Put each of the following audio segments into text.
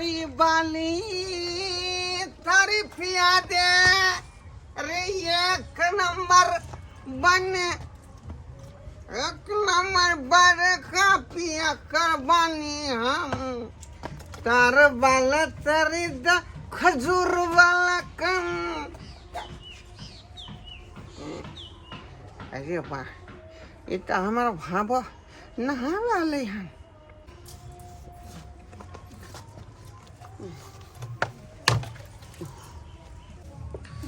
तारी बाली तारीफिया दे रे, एक नंबर बन, एक नंबर बड़का पिया कर बानी हम। तार बाला तारी द खजूर वाला कम। अरे वाह, ई तऽ हमर भाबो नहावे अलै हन।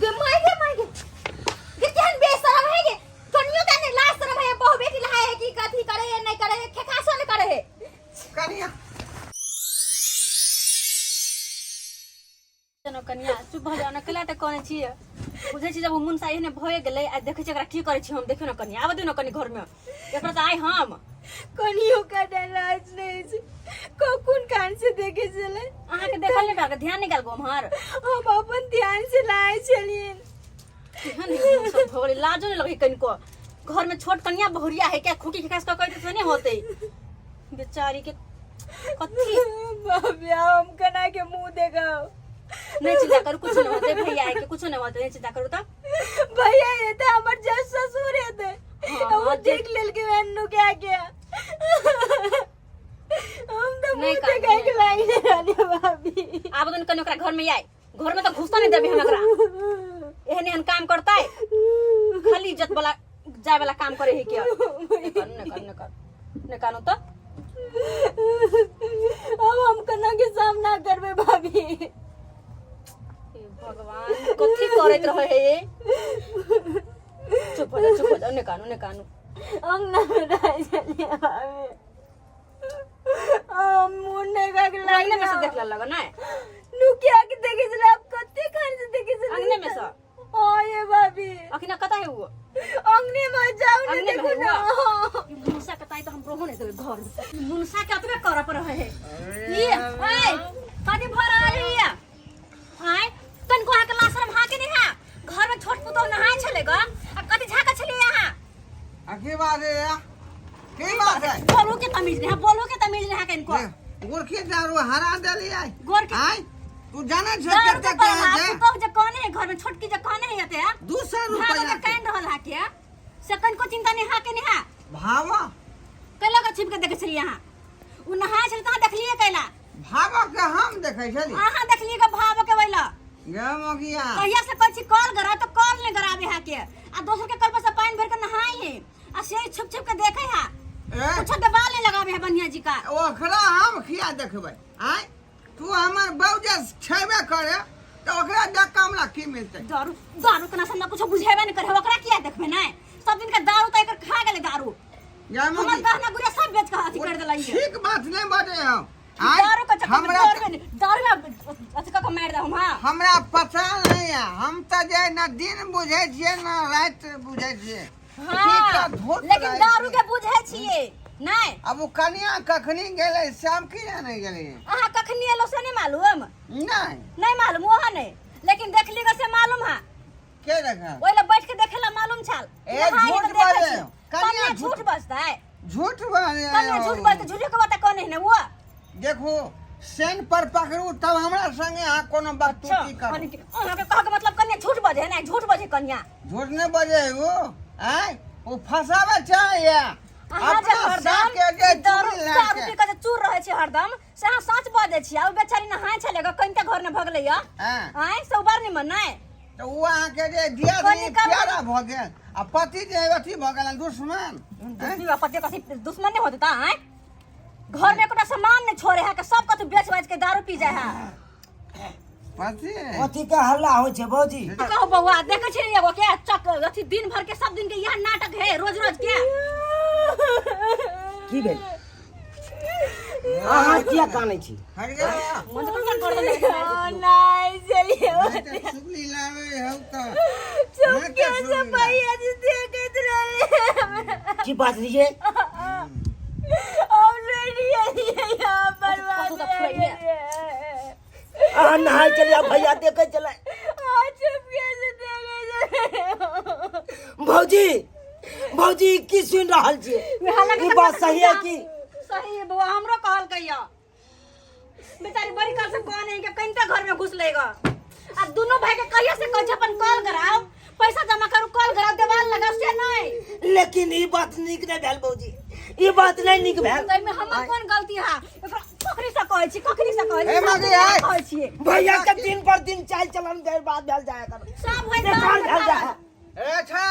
गे my, गे my, गे गे केहन बेशरम है गे। कनियो के नहीं लाज शरम है, बहु बेटी लहाय है कि कथी करे है नहीं करे है, खेखासो नहीं करे है। कनिया चलो कनिया, चुप भऽ जाओ ने। कैला तऽ कहने छियै? बुझै छी जब ओ मुनसा एहने भए गेलै, आ देखै छी एकरा की करै छी हम। देखियौ ने कनिया, आबऽ दियौ ने कनि घरमे एकरा तऽ आइ हम। कनियो का लाज नहीं छै, कोन कान से देखे छलै? अहाँके देखल नहि भेल, ध्यान नहि गेल गो उम्हर। हम अपन ध्यान से लाए छलियन। केहन ई सब भऽ गेलै, लाजो नहि लगै कनिको। घरमे छोट कनिया बहुरिया है, क्या खोकी खिकास कऽ कहै तऽ नहि होतै बेचारी के कथी। बाबिया, हम कना के मुंह देखाओ? नहीं चिंता करू, कुछ नहीं होते भैया है के, कुछ नहीं होते, नहीं चिंता करू। तो भैया ये थे, हमर जस ससुर ये थे। हाँ, वो हाँ, देख लेल के अन्नू क्या किया, हम तो नहीं मुंह कानू, देखाए के नहीं। लाइन रहले भाभी। आब तो कनि ओकरा घर में आए, घर में तो घुसता नहीं देबे हम एकरा। एहन एहन काम करता है, खाली इज्जत वाला जाए वाला काम करे है क्या। नहीं कानू, नहीं कानू, नहीं कानू, नहीं कानू। तो अब हम कना के सामना करबे भाभी? हे भगवान, कथी करैत रहे है ये? चुप हो जाओ, चुप हो जाओ, नहीं कानू, नहीं कानू। अंगना में रह चलिए भाभी, हम मुंह नहीं का के लाइन। अंगने में से देख लग ना? नुकिया के देखे चले, आप कते खान से देखे चले? अंगने में से? हाँ ये भाभी। अखिना कता है वो? अंगने में जाओ ने। अंगने में देखो ना। ई मुनसा के ताई तो हम रोहो नहीं देबै घर में। ई मुनसा के अतबे करऽ पर रहे है। ई ए कथी भर रहल है ये? आय तनको अहाँ के लाशरम हाँ के नहीं है? घर में छोट पुतोह नहाय छले ग, आ कथी झाका छलिए अहाँ? आ की बात है या? की बात है? बोलू के तमीज नहीं है, बोलू के तमीज नहीं है कनको। गोरखी दारू हरा देलियै। गोरखी- आय तू जाने छै दारू के कते के पर है? पुतोह जे कहने है घर में, छोटकी जे कहने है एते 200 भागो रुपया के कान रहल है के से कनको चिंता नहीं है के नहीं है। भावा कैला के छिप के देखे छलिए अहाँ? उ नहाय छलै तहाँ देखलिए कैला? भावा के हम देखै छली? अहाँ देखलिए के भाव के वैला। गे मगिया, कहिया से कहै छी कल गरा, तो कल नहीं गराबे है के, आ दोसर के कल पर से पानी भर के नहाय है, आ से छुप छुप के देखे है। ए कुछ दबाल नहीं लगाबे है बढ़िया जी का। ओकरा हम खिया देखबै? आय तू हमर बहू जे छेबे करे तऽ ओकरा देख के हमरा की मिलतै? दारू दारू के नशा में कुछ बुझेबे नहीं करे, ओकरा किया देखबे? नहीं, सब दिन के दारू तो एकर खा गेलै दारू। गे हमर मगी, गहना गुड़िया सब बेच के अथी कर देलै। ठीक बात नहीं बजे हम। आय दारू के चक्कर में हमरा दारू में दारू में अथी कऽ के मारि दे हम। हाँ, हमरा पता नहीं है, हम तऽ जे ना दिन बुझै छियै ना राति बुझै छियै। हाँ, धोत लेकिन रहै दारू छै। के बुझै छियै नहीं। आब ओ कनिया कखनी गेलै से हम की जाने गेलियै? अहाँ कखनी एलो से नहीं मालूम? नहीं। नहीं मालूम वहाँ नहीं, लेकिन देखली ग से मालूम है। के देखा? ओहि ला बैठ के देखे ला मालूम छल। ए, नहाय झूठ के देखै बाजै। छी। कनिया कनिया झूठ झूठ बजतै? झूठ बाजै। कनिया झूठ बजतै? झूठे के बात कहने है ने वो। देखू, सेन पर पकड़ू तब हमरा संगे अहाँ कोनो बकतूती करू। अहाँके कहके मतलब कनिया झूठ बजै ने? झूठ बजै कनिया? झूठ नहीं बजे वो। आय ओ फसावे चाहे अहाँ जे अपना हरदम साथ के जे दारू चुगली दारू लए पी के जे चूर रहै छै हरदम, से अहाँ सच बजै छियै? आ ओ बेचारी नहाय छलै ग, कनिते घर ने भगलै य। हाँ। आँय से उबर निमन नहि। तऽ ओ अहाँके जे दियादनी कनि कम- प्यारा भऽ गेल आ पति जे अथी भऽ गेल दुश्मन। दुश्मनी बा, पति कथी दुश्मन नहीं होते ता? आँय, घर में एकोटा सामान नहीं छोड़े है के, सब कथी बेच बाच के दारू पी जाए है। पति कथी के हल्ला होइ छै भौजी? कहो बउआ, देखे छी एगो के चक अथी दिन भर के सब दिन के यह नाटक है रोज रोज के। की भेल? अहाँ किया कानै छी? हट गेल। मन से कौन कर देले? नहीं चलिए। नहीं तऽ चुगली लाबै हौ तऽ चुप नहीं के तऽ से चुगली भैया जी देखैत रहे। की बात रहिए? हम रेडी है यहाँ पर। कतौ तऽ फुरैये। अहाँ नहाय चलिए, भैया देखै चले। हाँ, चुप के से देखे। भौजी, भौजी, की सुनि रहल छियै? वएह लगे ई तऽ बात सही है की? सही है बउआ, हमरो कहल कहिया। बेचारी बड़ी काल से कौन है के कहीं घर में घुस लेगा। आ दोनों भाई के कहिया से कहै छै अपन कॉल कराओ, पैसा जमा करू, कॉल कराओ, देवाल लगाओ, से नहीं। लेकिन ई बात नीक नहीं भेल भौजी, ई बात नहीं नीक भेल। तो एहिमे हमर कोन गलती है? एकरा कखनी से कहै छी, कखनी से कहै छी, ए मागी, ए। कहै छियै। भैया के दिन पर दिन चाल चलन बर्बाद भेल जाय कर, सब होइत बेकार भेल जाय। ए छे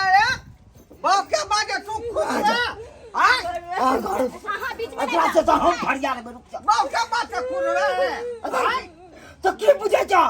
बाप के बाजे तू खुश रह। आय आ घर अहाँ बीच में एकरा से तो हम फरिया लेबै, रुक जा। बाप के बात से खुश रह। आय तो की बुझै छ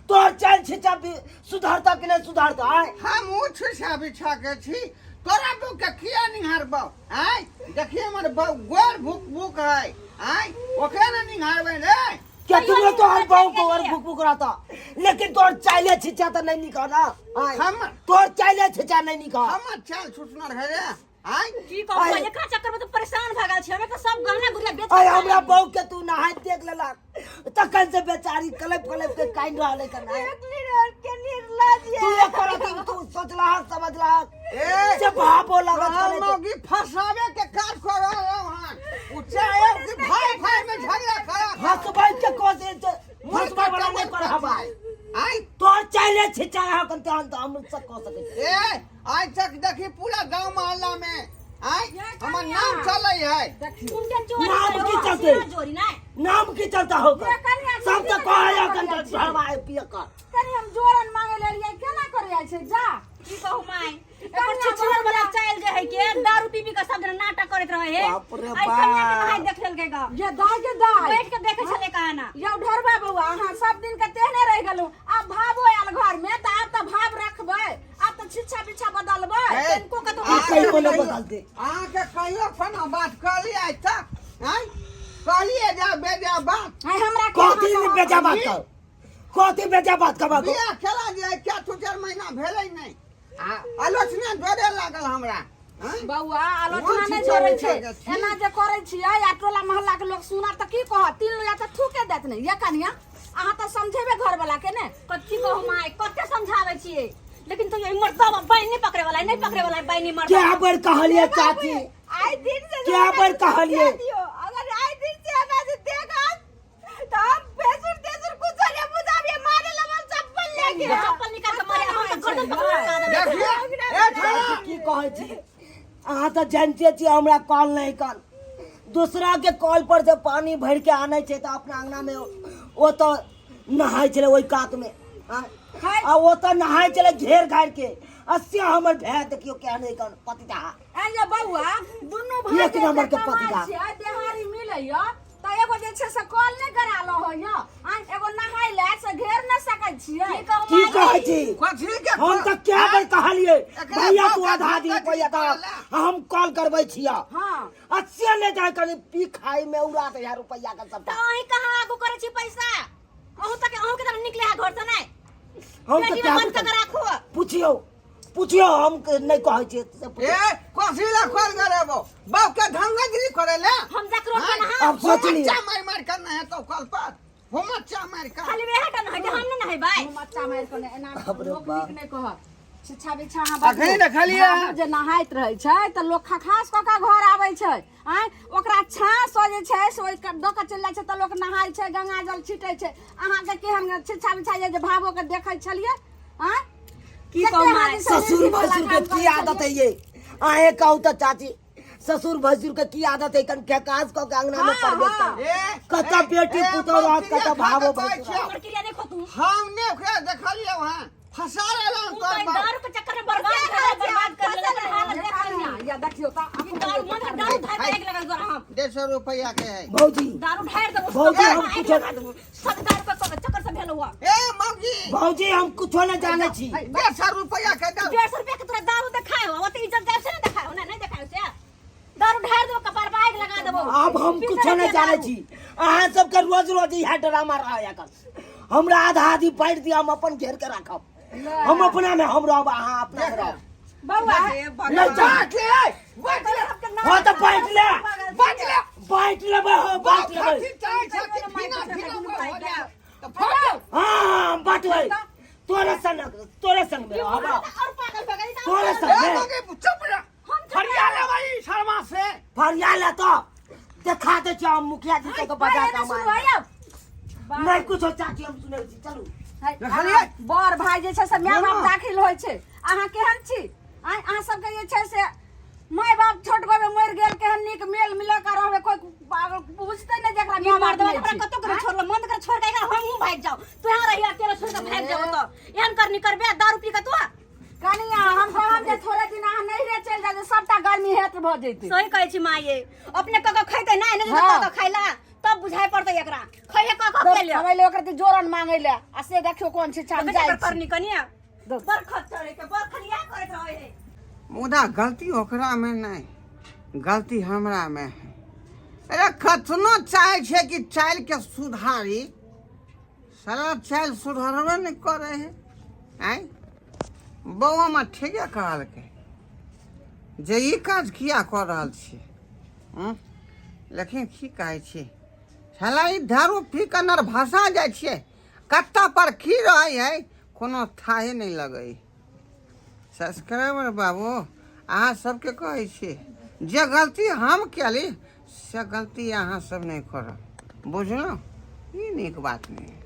तोहर चाल छिचा भी सुधरता कि नहीं सुधरता? आय हम ऊ छिछा बिछा के छी, तोरा बहू के किया निहारबौ? आय देखिए हमर बहू गोर भूख भूख है, आय ओकरा ना निहारबै रे। क्या तुमने तोहर बहू को और भूख भूख रहता, लेकिन तोहर चाइले छिचा तो नहीं निकल ना। आय हम तोहर चाइले छिचा नहीं निकल। हमर चाल छुटना है रे। आय की कहू, आय। एकरा चक्कर में तो परेशान भऽ गेल छी। हमे तऽ सब गहना गुड़िया बेच आय हमरा बहू के तू नहाय देख लेलक तखन से बेचारी कलप कलप के काइन रहलै कना। तू एकर अथी तू सोचलहक समझलहक ए से भापो लागत हम करे तो। मौगी फंसावे के काज कर रहलहुँ हन। उ चाहे कि भाई भाई में झगड़ा करा। हंसबै के कोशिश हंसबै वाला नहीं कर हवा। आय तोहर चाइले छिचा है कन तहन तो हम सब कह सकै छी। ए आज तक देखी पूरा गांव मोहल्ला में आय हमर नाम चलै है। कुंडन चोरी नाम करे की हो, चलते? सीना चोरी नहीं। नाम की चलता होगा ये कनिया सब तो की कहे कनिया कन करिया छी। घरवा है पिए कर। कनी हम जोरन मांगे ले रहियै, केना करे जाइ छै जा। की कहू माय, एकर छिछुर वाला चाइल जे है के दारू पी पी के सब जना नाटक करैत रहे है। बाप रे आइ कनिया के बाप। नहाय देख लेलकै ग। ये दाय के दाय बैठ के देखे छलै कहाना। यौ ढोरबा बौआ, अहाँ सब दिन के तेहने रहि गेलहुँ, आब भावो आयल घर में तऽ आब तऽ भाव रखबै, आब तऽ छिच्छा बिच्छा बदलबै। ए, तनिको कतौ ई कहियो नहि बदलतै। अहाँके कहियो कोनो बात कहलियै आइ तक? आँय कहलियै जा बेजा बात? आइ हमरा के कथी अहाँ बेजा बात कर, कथी बेजा बात करबा? बियाह केला जे क्या दू चारि महीना भेलै नहि आ आलोचना जोड़े लागल हमरा। आँय? बौआ आलोचना मोन नहि छिछा जोड़ै बिछा छै, के छी। एना जे करै छियै आ टोला मोहल्ला के लोक सुनत तऽ की कहत? तीन लोया तऽ थूके देत ने। ये कनिया अहाँ तऽ समझेबै घर वाला के ने। कथी कहू माय, कते समझाबै छियै, लेकिन तो ये मर्दवा बाइन नहीं पकड़े वाला है, नहीं पकड़े वाला है बाइन मर्दवा। क्या बेर कहलिए चाची, आइ दिन से क्या बेर कहलिए? दियो अगर आइ दिन से हमरा से देखब तो हम भेसुर तेसुर कुछ नहीं बुझाबिए, मारे लगल चप्पल लेके। चप्पल निकाल के मारे, हम तो गर्दन पकड़ के आदत। देखिए ए छोड़ा की कहै छी अहाँ तऽ जानते छी हमरा कॉल नहीं कल दूसरा के कॉल पर से पानी भर के आनै छै तऽ अपना अंगना में ओ तऽ नहाय छलै ओहि कात में आ ओ तऽ नहाय छलै घेर घार के आ से हमर भाय देखियौ केहन अइ कन पतिता। आ ये बौआ दुनू भाई एक नंबर के पतिता। छियै, देहारी मिलैया तऽ एगो जे छै से कल नहि गरालो होइया, आ एगो नहाय लए से घेर नहि सकै छियै। की कहै छी? कथी के हम तऽ कए बेर कहलियै एकरा भैया तू बाप के आधा दिन धोखा रुपैआ दी दऽ हम कॉल करबै छियै। हाँ आ से नहि जाय कनि पी खाइ में उड़ा दे यार रुपैआ के सबटा। तऽ अहीं कहाँ आगू करै छी पैसा? अहूँ तक अहूँ के तऽ निकले है घर से नहि। हम तऽ पेटी में क्या बंद कऽ के राखू। पुछियौ पुछियौ, हम नहि कहै छियै से पुछियौ। ए कथी ला कॉल करेबो? बाप के ढंगगिरी करे ले। हम जाके रोड पर नहा। अब सोच लियौ। मच्चा मार मार करना है तो कल पर हो मच्चा मार कर। खाली वेहा टा नहाय, हम नहि नहेबै। मच्चा मारि कऽ नहि, एना बाप रे लोक बाप। नीक नहि कहत। शिक्षा बिच्छा अहाँ अखनी बदलू। देखलियै। बाबू जे नहाइत रहै छै तऽ लोक खखास कऽ कऽ घर आबै छै। आँय ओकरा छाँह सँ जे छै से ओहि दऽ कऽ चलि जाइ छै तऽ लोक नहाइ छै, गंगा जल छिटै छै। अहाँके केहन शिक्षा बिच्छा जे भावो के देखै छलियै? आँय की कते कहू अहाँ माय? जे छै ससुर नीक भैंसुर के काम की करै आदत है छलियै? ये? अहें कहू तऽ चाची ससुर भैंसुर के की आदत है? कन खेकास कऽ के अंगना में हाँ, प्रवेश हाँ। कर। ए कतऽ बेटी ए, पुतोह रहत, बाप कतऽ के भावो खाते भैंसुर छियौ। हमर क्रिया देखो तू। हम ने ओकरा देखलियै वहाँ फंसा लेलहुँ तू तोर तऽ बाप। दारू के चक्कर में बर्बाद कर बर्बाद कर लेलक, एकर हालत देख लेलक। या देखियौ तऽ ई दारू मन में दारू ढार के आगि लगल तोरा हम। 150 रुपैआ के है। भौजी दारू ढार देबो, भौजी, सब हम आगि कुछो- लगा देबो। सब दारू के चक्कर से भेल हुआ। ए मौगी भौजी हम कुछो नहीं जाने छी। 150 रुपैआ के दऊ। 150 रुपया के तोरा दारू देखायो, ओते इज्जत जाय से नहीं देखायो, नहीं देखायो से। दारू ढार देबो, कपार पर आगि लगा देबो। अब हम पीछे कुछो नहीं रखिए जाने दारू। छी। अहाँ सबके रोज रोज इएह ड्रामा रहै एकर। हमरा आधा आधी बांटि दिअ, हम अपन घेर के राखब। हम अपना में हम रहब, अहाँ अपना में रहब। बौआ नहीं जा। बांट ले, बांट ले, हाँ तऽ बांटि ले, बांट ले। बांटि लेबै, हाँ बांटि लेबै। कथी चाहै छै कि फिना फिना हो जाए तऽ फट। हाँ बांटबै, तोरे संग, तोरे संग में रहब। और पागल भऽ गेल। तोरे संग ए में। मौगी चुप रह, फरिया लेबै शर्मा से। फरिया ले तऽ देखा दै छियै हम मुखिया जी सबके बजा के सुनू हम है नहि कुछो चाची, हम सुनै छी, चलू। देखलियै? बड़ भाई जे छै से माय बाप बोलो। दाखिल होइ छै। अहाँ केहन छी? आँय, अहाँ सबके जे छै से माय बाप छोट गोमे मरि गेल, केहन नीक मेल मिल के रहबै, कोइ बुझतै नहि जेकरा माय बाप मर्दवा नहि हमरा छै। कतो करे छोड़ल मन करे, छोड़ के एकरा हमहूँ भागि जाओ, तू यहाँ रही अकेले, छोड़ के भागि जाओ। तो एहन करनी करबे, दारू पी के तू। कनिया, हम कहब जे थोड़े दिन अहाँ नैहरे चलि जाउ, जे सबटा गर्मी हेट भऽ जेतै। सही कहै छी माये, अपने कऽ के खैतै नहि ने। हाँ। कऽ के खैला तब बुझाइ पड़तै एकरा, खैहे कऽ के के ले। हम अइले ओकर जोरन मांगै ले आ से देखियौ कोन छै हम जाइ छी। करनी कनिया। दो। बड़ खच्चर है के, बड़ खलिया करैत रहै है। मुदा गलती ओकरामे नहि, गलती हमरामे है। अरे कतनो चाहै छै कि चालिके सुधारी, साला चालि सुधरबे नहि करै है। आँय बौआ, माँ ठीके कहलकै जे ई काज किया कऽ रहल छी। लेकिन की कहै छी, साला ई दारू पी कऽ नरभसा जाइ छियै, कत्ता पर की रहै है कोनो थाहे नहि लगै। सब्सक्राइबर बाबू, अहाँ सबके कहै छी जे गलती हम केली से गलती अहाँ सब नहि करब, बुझलहुँ? ई नीक बात नहि।